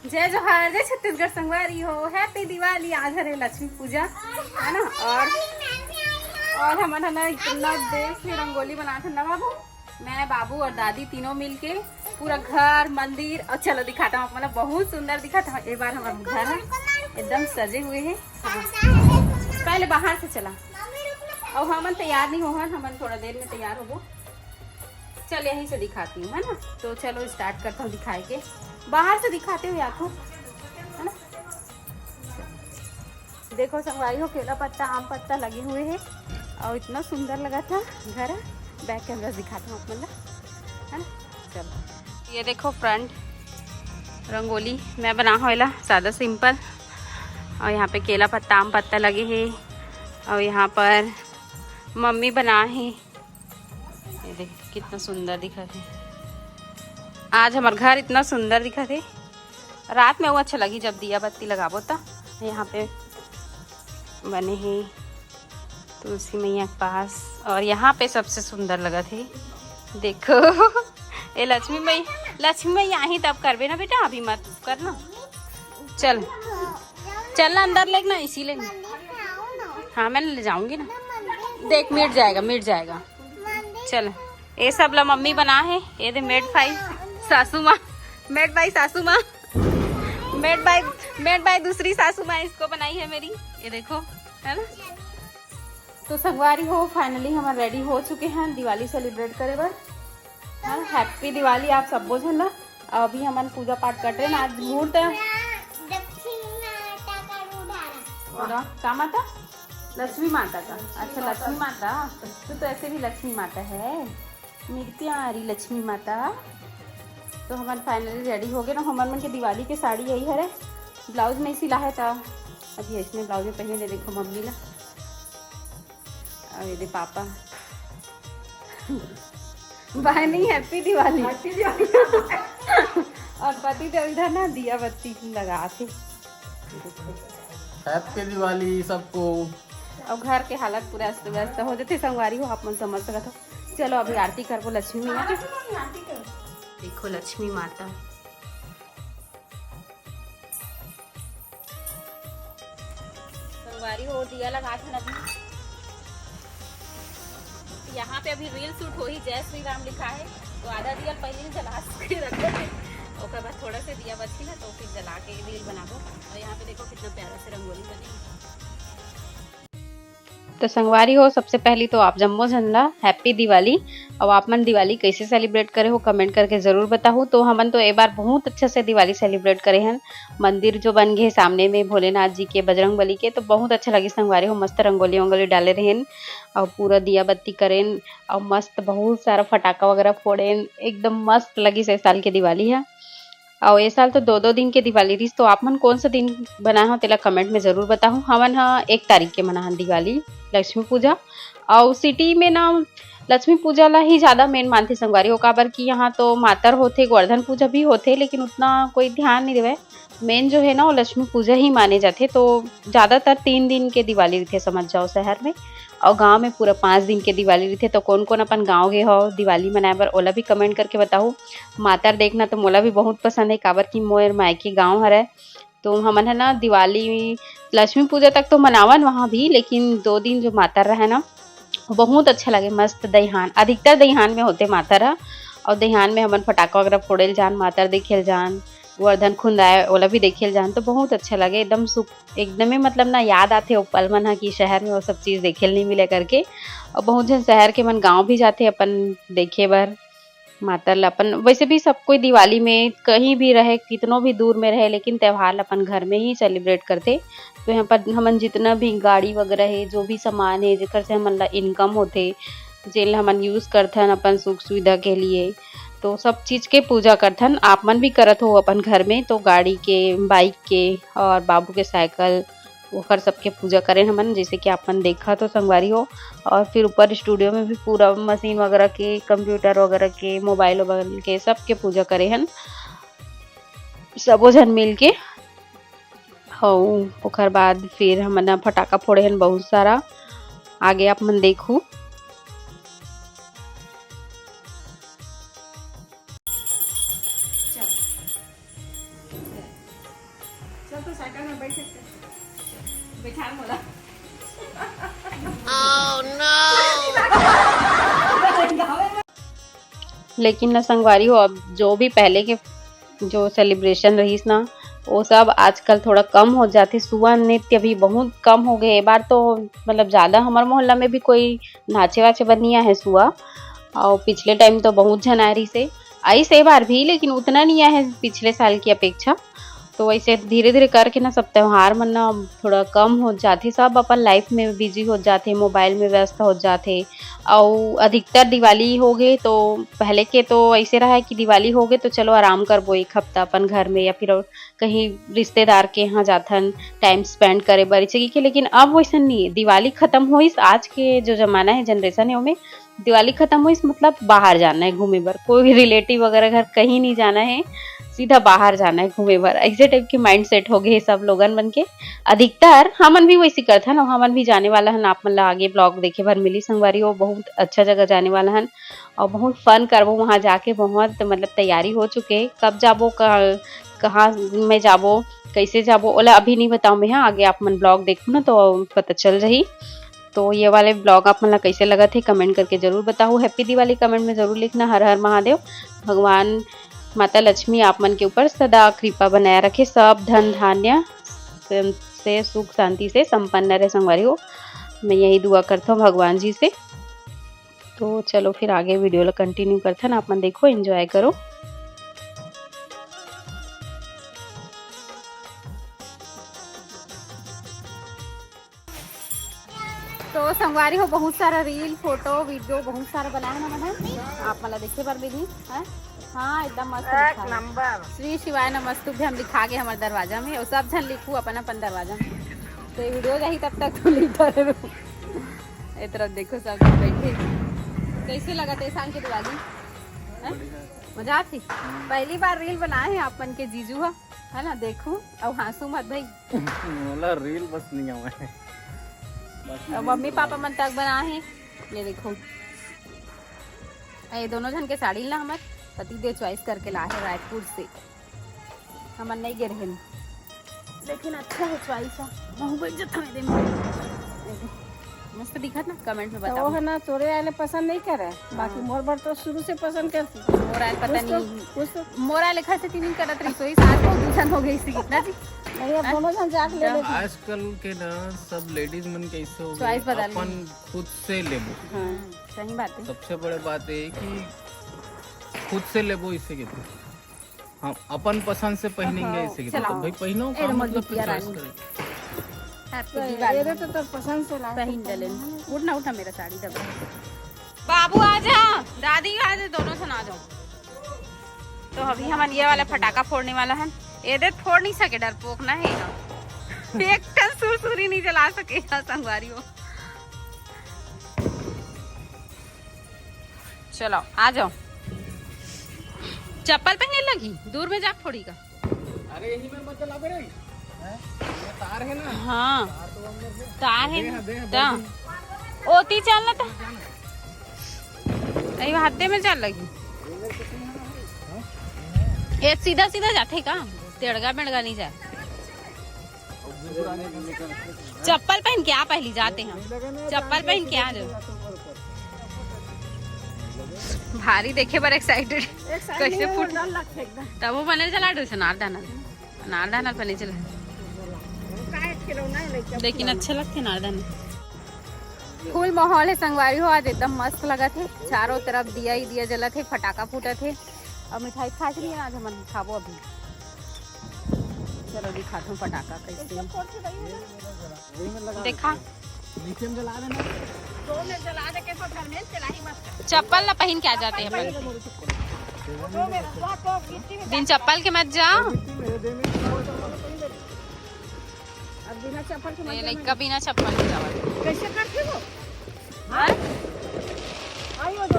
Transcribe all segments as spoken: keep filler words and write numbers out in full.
जय जोहार, जय छत्तीसगढ़ संगवारी हो, हैप्पी दिवाली। आज हरे लक्ष्मी पूजा, है ना? और और हमन ह ना इतना देर से रंगोली बनात हन ना बाबू, मैं, बाबू और दादी तीनों मिलके पूरा घर, मंदिर, और चलो दिखाता हूँ आप, मतलब बहुत सुंदर दिखत हे। एक बार हमारा घर है, एकदम सजे हुए हैं। हाँ। पहले बाहर से चला, और हमन तैयार नहीं हो हन, हमन थोड़ा देर में तैयार होबो। चल यहीं से दिखाती हूँ, है ना? तो चलो स्टार्ट करता हूँ दिखाए के, बाहर से दिखाते हुए आपको, है ना? देखो संगवारी हो, केला पत्ता, आम पत्ता लगे हुए हैं और इतना सुंदर लगा था घर। बैक कैमरा से दिखाता हूँ आप मन ला, है ना? चलो, ये देखो फ्रंट रंगोली मैं बना हो एला सादा सिंपल, और यहाँ पे केला पत्ता, आम पत्ता लगे हैं, और यहाँ पर मम्मी बना है। ये देख कितना सुंदर दिखत हे। आज हमर घर इतना सुंदर दिखत हे, रात में वो अच्छा लगही जब दिया बत्ती लगाबो त। यहाँ पे बने हे तुलसी मैया के पास, और यहाँ पे सबसे सुंदर लगत हे। देखो ये लक्ष्मी मैया, लक्ष्मी मैया आही तब करबे ना बेटा, अभी मत करना। चल चल ना अंदर लेग ना, इसी लेग। हाँ मैं ले जाऊंगी ना। देख मिट जाएगा, मिट जाएगा। चल ये सब ला मम्मी बना है। ये दे मेड भाई सासू माँ, मेड भाई सासू माँ, मेड भाई, मेड भाई दूसरी सासू माँ इसको बनाई है मेरी। ये देखो, है ना? तो संगवारी हो, फाइनली हमर रेडी हो चुके हैं दिवाली सेलिब्रेट करे बर। हाँ, हैप्पी दिवाली आप सबो झन ला। अभी हमन पूजा पाठ करते हैं ना, आज मुहूर्त। लक्ष्मी माता का रूप धारा। का माता? लक्ष्मी माता का। अच्छा लक्ष्मी माता, तू तो ऐसे भी लक्ष्मी माता है, मेरी प्यारी लक्ष्मी माता। तो हमन फाइनली रेडी हो गए ना। हमन मन के दिवाली के साड़ी यही हरे, ब्लाउज नहीं सिला है था, अभी इसने ब्लाउज में पहने दे। देखो मम्मी ला, और ये दे पापा। बाय नहीं, हैप्पी दिवाली। और पति देव इधर ना दिया बत्ती लगा थे। हैप्पी दिवाली सबको। और घर के हालत पूरा अस्त व्यस्त हो जाते संगवारी हो, आप मन समझ सकत हो। चलो अभी आरती करबो लक्ष्मी मैया के। देखो लक्ष्मी माता संगवारी हो दिया लगा था अभी। यहाँ पे अभी रील शूट हो ही, जय श्री राम लिखा है, तो आधा दिया पहले ही जला के रख देते, ओकर बाद थोड़ा से दिया बची ना तो फिर जला के रील बनाबो। और यहाँ पे देखो कितना प्यारा से रंगोली बनी। तो संगवारी हो, सबसे पहली तो आप जम्मो झन ला हैप्पी दिवाली। और आप मन दिवाली कैसे सेलिब्रेट करे हो, कमेंट करके जरूर बताहू। तो हमन तो ए बार बहुत अच्छा से दिवाली सेलिब्रेट करे हन। मंदिर जो बन गए सामने में भोलेनाथ जी के, बजरंग बली के, तो बहुत अच्छा लगे संगवारी हो। मस्त रंगोली वंगोली डाले रहेन और पूरा दिया बत्ती करेन और मस्त बहुत सारा फटाका वगैरह फोड़ेन। एकदम मस्त लगी से साल के दिवाली है। और ये साल तो दो दो दिन के दिवाली रहिस। तो आप मन कौन सा दिन बनाए हो तेला कमेंट में जरूर बताहू। हमन ह एक तारीख के मनाहन दिवाली, लक्ष्मी पूजा। और सिटी में ना लक्ष्मी पूजा ला ही ज्यादा मेन मानथे संगवारी हो, काबर कि यहाँ तो मातर होथे, गोवर्धन पूजा भी होथे, लेकिन उतना कोई ध्यान नहीं देवे। मेन जो है ना वो लक्ष्मी पूजा ही माने जाथे। तो ज्यादातर तीन दिन के दिवाली रहिथे समझ जाओ शहर में, और गांव में पूरा पाँच दिन के दिवाली रहिथे। तो कौन कौन अपन गांव गए हो दिवाली मनाए बर, ओला भी कमेंट करके बताहू। मातर देखना तो मोला भी बहुत पसंद है, काबर कि मोर मायके गांव हरे। तो हमन है ना दिवाली, लक्ष्मी पूजा तक तो मनावन वहाँ भी, लेकिन दो दिन जो मातर रहे ना, बहुत अच्छा लगे। मस्त दईहान, अधिकतर दईहान में होते मातर ह। और दईहान में हमन फटाका वगैरह फोड़ेल जान, मातर देखेल जान, गोवर्धन खुंदाए ओला भी देखेल जान, तो बहुत अच्छा लगे। एकदम सुख, एकदमे मतलब ना याद आथे वो पल मन ह कि शहर में वो सब चीज देखेल नहीं मिले करके। और बहुत झन शहर के मन गांव भी जाथे अपन देखे बर मातर ला। अपन वैसे भी सब कोई दिवाली में कहीं भी रहे, कितनो भी दूर में रहे, लेकिन त्यौहार ला अपन घर में ही सेलिब्रेट करथे। तो यहाँ पर हमन जितना भी गाड़ी वगैरह है, जो भी सामान है जेकर से हमन ला इनकम होथे, जेन ला हमन यूज करथन अपन सुख सुविधा के लिए, तो सब चीज के पूजा करथन। आप मन भी करत हो अपन घर में, तो गाड़ी के, बाइक के और बाबू के साइकिल, ओकर सबके पूजा करेन हमन, जैसे कि आप मन देखा तो संगवारी हो। और फिर ऊपर स्टूडियो में भी पूरा मशीन वगैरह के, कंप्यूटर वगैरह के, मोबाइल वगैरह के, सबके पूजा करे हन सबो झन मिल के। हऊ ओकर बाद फिर हमन ह फटाका फोड़े हन बहुत सारा, आगे आप मन देखू। साइकिल में बैठ सकते हैं। बैठा मोला। लेकिन ना संगवारी हो, अब जो भी पहले के जो सेलिब्रेशन रहिस ना, वो सब आजकल थोड़ा कम हो जाथे। सुआ नृत्य भी बहुत कम हो गए। ए बार तो मतलब ज़्यादा हमर मोहल्ला में भी कोई नाचे वाचे बर नहीं आए है सुआ, और पिछले टाइम तो बहुत झन आए रहिस हे, आइस ए बार भी, लेकिन उतना नहीं आए है पिछले साल की अपेक्षा। तो वैसे धीरे धीरे करके ना सब त्यौहार मन ना थोड़ा कम हो जाथे, सब अपन लाइफ में बिजी हो जाथे, मोबाइल में व्यस्त हो जाथे। और अधिकतर दिवाली हो गए तो पहले के तो ऐसे रहा है कि दिवाली हो गए तो चलो आराम करबो एक हफ्ता अपन घर में या फिर और कहीं रिश्तेदार के यहाँ जाथन टाइम स्पेंड करे बर, इसे के। लेकिन अब वैसा नहीं है। दिवाली खत्म होइस, आज के जो जमाना है, जनरेशन है, ओमे दिवाली खत्म होइस मतलब बाहर जाना है घूमे बर, कोई भी रिलेटिव वगैरह घर कहीं नहीं जाना है, सीधा बाहर जाना है घूमे बर। ऐसे टाइप के माइंड सेट हो गए सब लोगन मन के। अधिकतर हमन भी वैसे करथन और हमन भी जाने वाला हन। आप मन ला आगे ब्लॉग देखे बर मिली संगवारी हो, बहुत अच्छा जगह जाने वाला हन और बहुत फन करबो वहाँ जाके। बहुत मतलब तैयारी हो चुके, कब जाबो, कहाँ में जाबो, कैसे जाबो, ओला अभी नहीं बताऊँ मैं। हाँ, आगे आप मन ब्लॉग देखो ना तो पता चल जाही। तो ये वाले ब्लॉग आप मन ला कैसे लगत हे, कमेंट करके जरूर बताओ। हैप्पी दिवाली कमेंट में जरूर लिखना। हर हर महादेव। भगवान माता लक्ष्मी आप मन के ऊपर सदा कृपा बनाए रखे, सब धन धान्य से, से सुख शांति से संपन्न रहे संगवारी हो। मैं यही दुआ करता हूँ भगवान जी से। तो चलो फिर आगे वीडियो ला कंटिन्यू करथन, आप मन देखो, एंजॉय करो। तो संगवारी हो, बहुत सारा रील, फोटो, वीडियो बहुत सारा बनाए ना मैंने, आप मन ला देखे बर मिली है। हाँ, एकदम मस्त एक लिखा है। नंबर। श्री शिवाय नमस्तुभ्यम लिखा के हमर दरवाजा में, और सब झन लिखू अपन अपन दरवाजा में। तो ये वीडियो जाही तब तक तुम लिख डरे रहो। ए तरफ देखो सब बैठे, कैसे लगत हे ए साल के दिवाली? हैं? मजा आती। पहली बार रील बनाए हैं आप मन के जीजू हा, है ना? देखू, अब हाँसू मत भाई। मोला रील बस नहीं आवे। बस अब मम्मी पापा मन तक बनाए हैं। ये देखो, ये दोनों झन के साड़ी ला हमर पति देव चॉइस करके ला है रायपुर से। हमन नहीं गे रहेन, लेकिन अच्छा है चॉइस है। महू बैठ जत हवे दे में। मस्त दिखत ना, कमेंट में तो बताओ। वो है ना, तोरे आले पसंद नहीं करे, बाकी हाँ। मोर बर तो शुरू से पसंद करती। मोर आले पता कुछ तो, नहीं। कुछ तो। मोर आले खासे तीन दिन करत रही, सोई सास को दूसर हो गई सी कितना जी। नहीं, अब हाँ? दोनों जन जाके ले तो लेती। आजकल के ना सब लेडीज मन कैसे हो गए, चॉइस बदल अपन गई। खुद से लेबो। हाँ, सही बात है। सबसे बड़े बात ये कि खुद से लेबो, इसे कहते हैं। हाँ, अपन पसंद से पहनेंगे हाँ, इसे कहते हैं। चलाओ। तो भाई पहनो, ए, का मोर मतलब बिटिया फिर चॉइस रानी। करे? हैप्पी तो दिवाली। ये तो तोर पसंद से ला पहन सकते डले। हैं। उठ ना, उठा मेरा साड़ी दबा। बाबू आ जा, दादी आ जा, दोनों से ना जाओ। तो अभी हमन ये वाला फटाका फोड़ने वाला है। ये दे फोड़ नहीं सके, डरपोक ना है ना। एक टन सुरसुरी नहीं जला सके ना संगवारी हो। चलो, आ जाओ। चप्पल पहने लगी, दूर में जा फोड़ी का। अरे, यही में मत चला बे रे। हैं? ये तार है ना? हाँ। तार तो अंदर से। तार है दे, ना? दे, ता। दे। ओती चल ना ता। यही हद्दे में चल लगी। ये सीधा सीधा जाते का? तेड़गा बेड़गा नहीं जाए। चप्पल पहन के आ, पहली जाते हैं। चप्पल पहन के आ जाओ। भारी देखे बर एक्साइटेड। कैसे फुट? तब वो बने चला डर से नार दाना, नार दाना बने चला। लेकिन अच्छे लगते नार दाना। फुल माहौल है संगवारी हो, आज एकदम मस्त लगत है। चारों तरफ दिया ही दिया जलत है, फटाका फूटत है। और मिठाई खास नहीं है, आज हमन खाबो अभी। चलो दिखाता हूँ फटाका कैसे। देखा। नीचे में जला देना। चप्पल ला पहन के आ जाते हैं अपन। बिन चप्पल के मत जा। अब बिना चप्पल के मत ये जाना। लइका बिना चप्पल के जावत। कैसे करते हो? हाँ?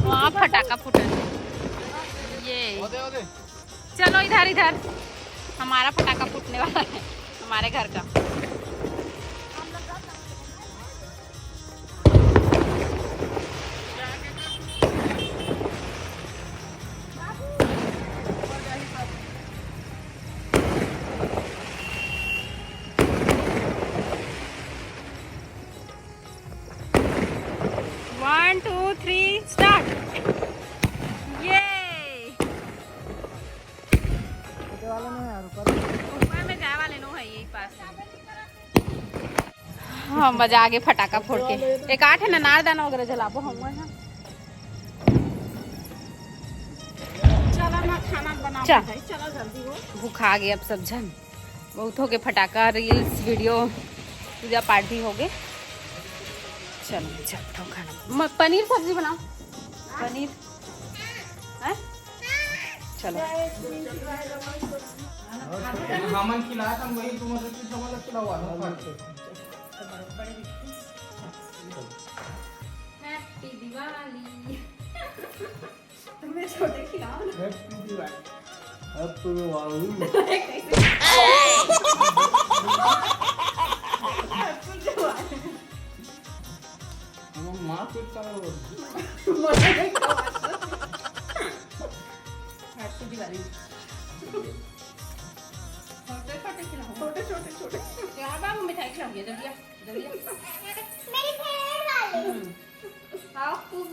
वहाँ फटाका फूटत। ये। चलो इधर, इधर। हमारा फटाका फूटने वाला है, हमारे घर का। ऊपर में जाए वाले नो है यही पास। हाँ, मजा आगे फटाका फोड़ के। एक आठ है ना, नारदाना वगैरह जलाबो हम यहाँ। चलो ना, खाना बनाओ चल। भाई, चलो जल्दी हो। भूखा गे अब सब झन। बहुत हो गए फटाका, reels, video, पूजा पाठ भी हो गए। चलो, चलता हूँ खाना। म-, पनीर सब्जी बनाओ। पनीर। हैं? चलो। हमन खिलात हन, वही तुम लोग की समझ खिलाओ, आलू खा के। Happy Diwali। तुम्हें छोटे खिलाओ ना। Happy Diwali। Happy Diwali। कैसे? Happy Diwali। हम माँ के तरह। Happy Diwali। छोटे छोटे खिलाओ। छोटे, छोटे, छोटे। क्या बाबू मिठाई खिलाओगे? जल्दी आ, जल्दी आ। मेरी favourite वाली। हम्म। हाँ, खूब।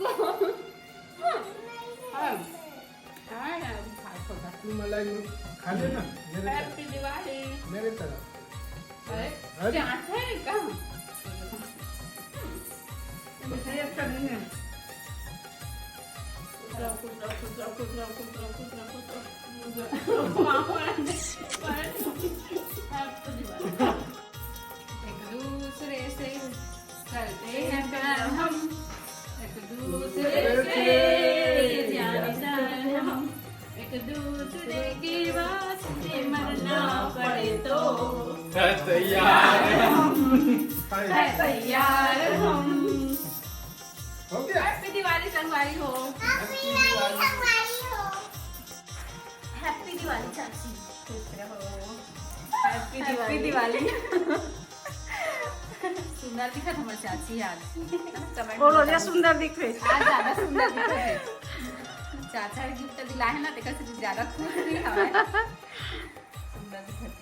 हाँ। हाँ, यार, अभी खा छोटा। तू मलाई में खा ले ना, मेरे तरफ। Happy Diwali। मेरे तरफ। अरे, अरे। चाट है क्या? मिठाई अच्छा नहीं है। खुश रहो, खुश रहो, खुश रहो, खुश रहो। Happy Diwali। एक दूसरे से करते हैं प्यार हम, एक दूसरे से जान जान हम, एक दूसरे के वास्ते मरना पड़े तो है तैयार हम, है तैयार हम। हो गया? Happy Diwali संगवारी हो। Happy Diwali संगवारी हो। Happy Diwali चाची। खुश रहो। Happy Happy Diwali। Diwali। सुंदर दिखत हमर चाची आज। Comment वो रोजा में सुंदर दिख रही। आज ज्यादा सुंदर दिखत है। चाचा के gift दिला है ना, तेकर से ज्यादा खुश भी हवे। सुंदर दिखत।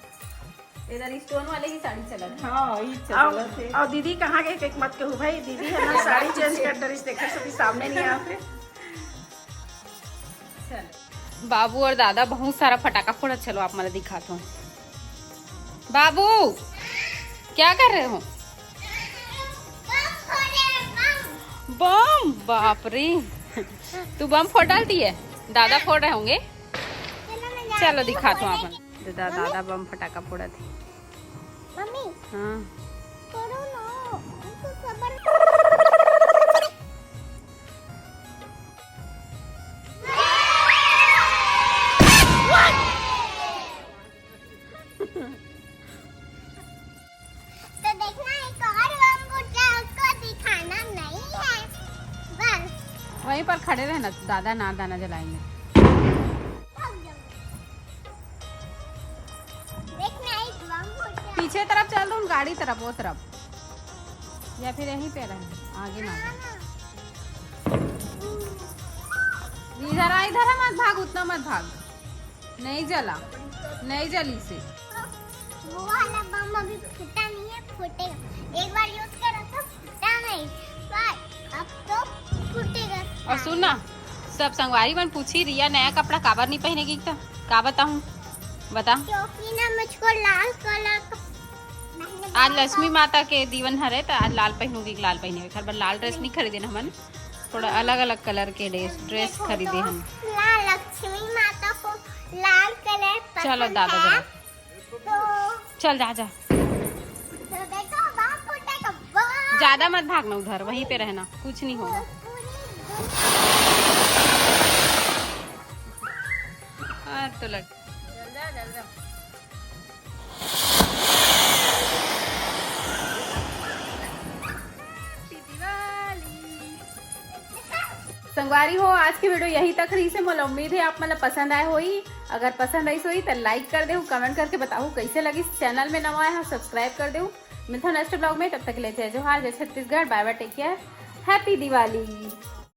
इधर stone वाले ही साड़ी चलत है। हाँ, ई अब, चलत है। अब दीदी कहाँ गए, एक मत कहू भाई, दीदी है ना, साड़ी change कर डरिस, देखा सभी सामने नहीं आते। चल। बाबू और दादा बहुत सारा फटाका फोड़त, चलो आप मला दिखात हो। बाबू, क्या कर रहे हो? बम, बाप रे। तू बम फोड़ डालती है? दादा फोड़ रहे होंगे। चलो दिखात हो आप। दादा, दादा बम फटाका फोड़त है। मम्मी। हाँ। करो ना, हमको सबर। तो देखना, एक और बम फूट गया, उसको दिखाना नहीं है, बस। वहीं पर खड़े रहना, दादा नारदाना जलाएंगे। भाग जाओ। देखना, एक बम फूट गया। पीछे तरफ चल दो, गाड़ी तरफ, वो तरफ, या फिर यहीं पे रहे, आगे ना जाओ। इधर आ, इधर आ, मत भाग, उतना मत भाग। नहीं जला, नहीं जली से। वो वाला बम अभी फूटा नहीं है, फूटेगा। एक बार use करा था, फूटा नहीं, पर अब तो फूटेगा। और सुन ना, सब संगवारी मन पूछी, रिया नया कपड़ा काबर नहीं पहनेगी? त का बताऊं, बता। क्योंकि ना मुझको लाल कलर का पहनना आज लक्ष्मी था। माता के दीवन हरे, त आज लाल पहनूंगी, लाल पहने। हर बार लाल dress नहीं खरीदे ना हमन, थोड़ा अलग अलग कलर के ड्रेस, ड्रेस देखो खरीदे तो, हम। ला-, लक्ष्मी माता को लाल कलर पसंद चलो दादा है। जरा। तो चल जा, जा। तो देखो, बम फूटेगा, बम। ज्यादा मत भागना उधर, वहीं पे रहना, कुछ नहीं होगा। पूरी दुनिया हाँ, तो लग जल जा, जल जा। संगवारी हो, आज के video यहीं तक रहिस हे। मोला उम्मीद हे आप मन ला पसंद आए होही। अगर पसंद आइस होही त like कर देहू, comment करके बताहू कैसे लगिस। Channel में नवा आए हो, subscribe कर देहू। मिलथन next vlog में, तब तक के लिए जय जोहार, जय Chhattisgarh, bye bye, take care, happy Diwali।